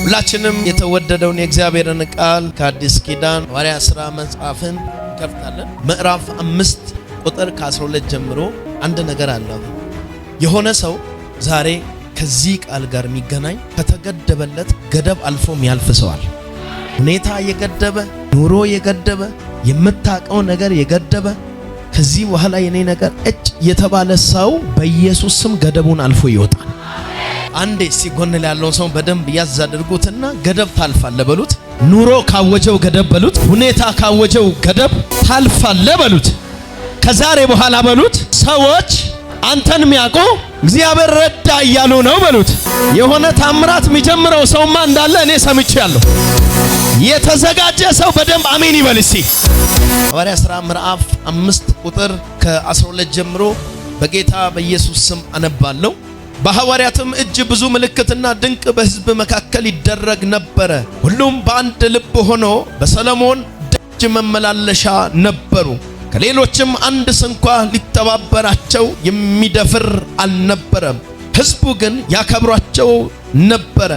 ሁላችንም የተወደደውን የእግዚአብሔርን ቃል ከአዲስ ኪዳን ሐዋርያት ሥራ መጽሐፍን እንከፍታለን። ምዕራፍ 5 ቁጥር ከ12 ጀምሮ አንድ ነገር አለ። የሆነ ሰው ዛሬ ከዚህ ቃል ጋር የሚገናኝ ከተገደበለት ገደብ አልፎ የሚያልፍ ሰዋል። ሁኔታ የገደበ፣ ኑሮ የገደበ፣ የምታውቀው ነገር የገደበ፣ ከዚህ በኋላ የኔ ነገር እጭ የተባለ ሰው በኢየሱስ ስም ገደቡን አልፎ ይወጣል። አንዴ ሲጎን ላይ ያለውን ሰው በደንብ ያዝ አድርጉትና ገደብ ታልፋለ በሉት። ኑሮ ካወጀው ገደብ በሉት። ሁኔታ ካወጀው ገደብ ታልፋለ በሉት። ከዛሬ በኋላ በሉት፣ ሰዎች አንተን የሚያውቁ እግዚአብሔር ረዳ እያሉ ነው በሉት። የሆነ ታምራት የሚጀምረው ሰውማ እንዳለ እኔ ሰምቻለሁ። የተዘጋጀ ሰው በደንብ አሜን ይበል እስቲ። ሐዋርያት ሥራ ምዕራፍ 5 ቁጥር ከ12 ጀምሮ በጌታ በኢየሱስ ስም አነባለሁ። በሐዋርያትም እጅ ብዙ ምልክትና ድንቅ በሕዝብ መካከል ይደረግ ነበረ። ሁሉም በአንድ ልብ ሆኖ በሰሎሞን ደጅ መመላለሻ ነበሩ። ከሌሎችም አንድ ስንኳ ሊተባበራቸው የሚደፍር አልነበረም። ሕዝቡ ግን ያከብሯቸው ነበረ።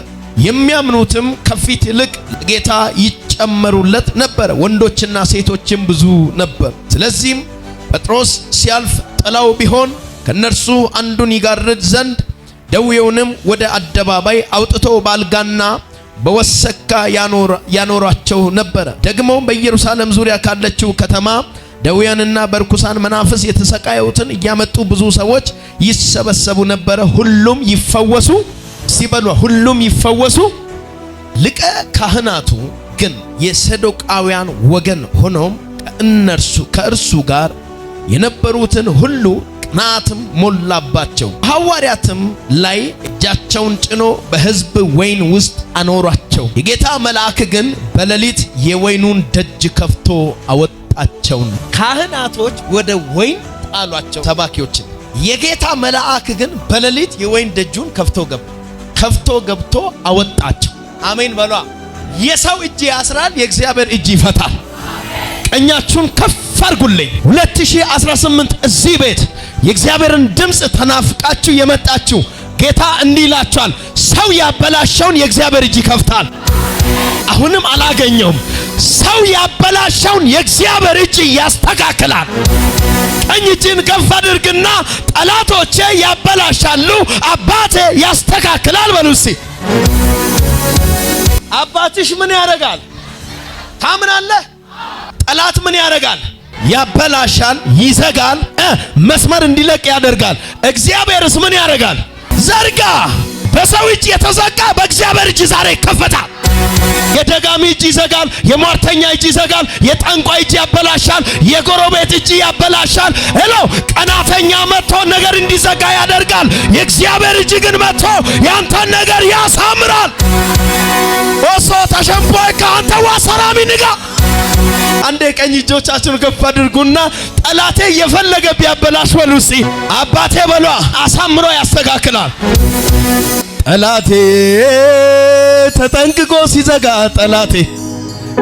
የሚያምኑትም ከፊት ይልቅ ለጌታ ይጨመሩለት ነበረ። ወንዶችና ሴቶችም ብዙ ነበር። ስለዚህም ጴጥሮስ ሲያልፍ ጥላው ቢሆን ከነርሱ አንዱን ይጋርድ ዘንድ ደዌውንም ወደ አደባባይ አውጥቶ ባልጋና በወሰካ ያኖራቸው ነበረ። ደግሞ በኢየሩሳሌም ዙሪያ ካለችው ከተማ ደዌያንና በርኩሳን መናፍስ የተሰቃዩትን እያመጡ ብዙ ሰዎች ይሰበሰቡ ነበረ። ሁሉም ይፈወሱ ሲበሉ ሁሉም ይፈወሱ። ሊቀ ካህናቱ ግን የሰዶቃውያን ወገን ሆኖም ከእነርሱ ከእርሱ ጋር የነበሩትን ሁሉ ቅናትም ሞላባቸው። ሐዋርያትም ላይ እጃቸውን ጭኖ በሕዝብ ወይን ውስጥ አኖሯቸው። የጌታ መልአክ ግን በሌሊት የወይኑን ደጅ ከፍቶ አወጣቸው። ካህናቶች ወደ ወይን ጣሏቸው ሰባኪዎችን። የጌታ መልአክ ግን በሌሊት የወይን ደጁን ከፍቶ ገባ፣ ከፍቶ ገብቶ አወጣቸው። አሜን በሏ። የሰው እጅ ያስራል፣ የእግዚአብሔር እጅ ይፈታል። ቀኛችሁን ከፍ አድርጉልኝ። 2018 እዚህ ቤት የእግዚአብሔርን ድምፅ ተናፍቃችሁ የመጣችሁ ጌታ እንዲህ ይላችኋል፣ ሰው ያበላሸውን የእግዚአብሔር እጅ ይከፍታል። አሁንም አላገኘውም። ሰው ያበላሸውን የእግዚአብሔር እጅ ያስተካክላል። ቀኝ እጅን ከፍ አድርግና ጠላቶቼ ያበላሻሉ፣ አባቴ ያስተካክላል በሉ እስቲ። አባትሽ ምን ያደርጋል? ታምናለህ? ጠላት ምን ያደርጋል? ያበላሻል፣ ይዘጋል፣ መስመር እንዲለቅ ያደርጋል። እግዚአብሔርስ ምን ያደርጋል? ዘርጋ። በሰው እጅ የተዘጋ በእግዚአብሔር እጅ ዛሬ ይከፈታል። የደጋሚ እጅ ይዘጋል፣ የሟርተኛ እጅ ይዘጋል፣ የጠንቋይ እጅ ያበላሻል፣ የጎረቤት እጅ ያበላሻል። Hello፣ ቀናተኛ መጥቶ ነገር እንዲዘጋ ያደርጋል። የእግዚአብሔር እጅ ግን መጥቶ ያንተን ነገር ያሳምራል። ኦሶ ተሸንፎይ ከአንተ ዋሰራሚ ንጋ። አንዴ ቀኝ እጆቻችሁን ከፍ አድርጉና ጠላቴ የፈለገ ቢያበላሽ በሉ እስቲ፣ አባቴ በሏ አሳምሮ ያስተካክላል። ጠላቴ ተጠንቅቆ ሲዘጋ ጠላቴ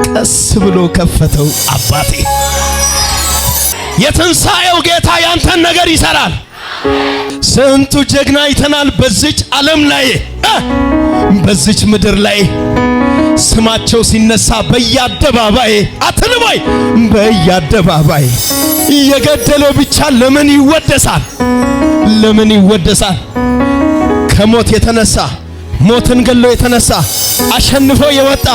ቀስ ብሎ ከፈተው አባቴ። የትንሣኤው ጌታ ያንተን ነገር ይሰራል። ስንቱ ጀግና አይተናል በዚች ዓለም ላይ፣ በዚች ምድር ላይ ስማቸው ሲነሳ በየአደባባይ አትልም ወይ? በየአደባባይ የገደለው ብቻ ለምን ይወደሳል? ለምን ይወደሳል? ከሞት የተነሳ፣ ሞትን ገሎ የተነሳ፣ አሸንፎ የወጣ፣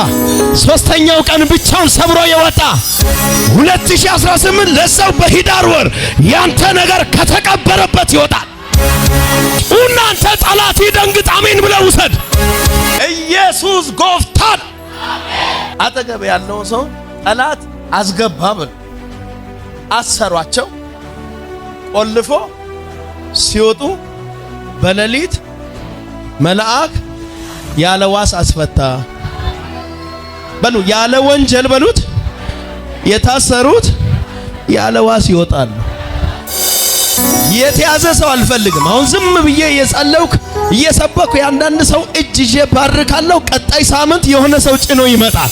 ሶስተኛው ቀን ብቻውን ሰብሮ የወጣ፣ 2018 ለሰው በሂዳር ወር ያንተ ነገር ከተቀበረበት ይወጣል። እናንተ ጠላት ይደንግጥ፣ አሜን ብለው ውሰድ። ኢየሱስ ጎፍታን። አጠገብ ያለውን ሰው ጠላት አስገባ በል። አሰሯቸው፣ ቆልፎ ሲወጡ በሌሊት መልአክ ያለ ዋስ አስፈታ በሉ። ያለ ወንጀል በሉት የታሰሩት ያለ ዋስ ይወጣሉ። የተያዘ ሰው አልፈልግም። አሁን ዝም ብዬ እየጸለይኩ እየሰበኩ የአንዳንድ ሰው እጅ ይዤ ባርካለሁ። ቀጣይ ሳምንት የሆነ ሰው ጭኖ ይመጣል።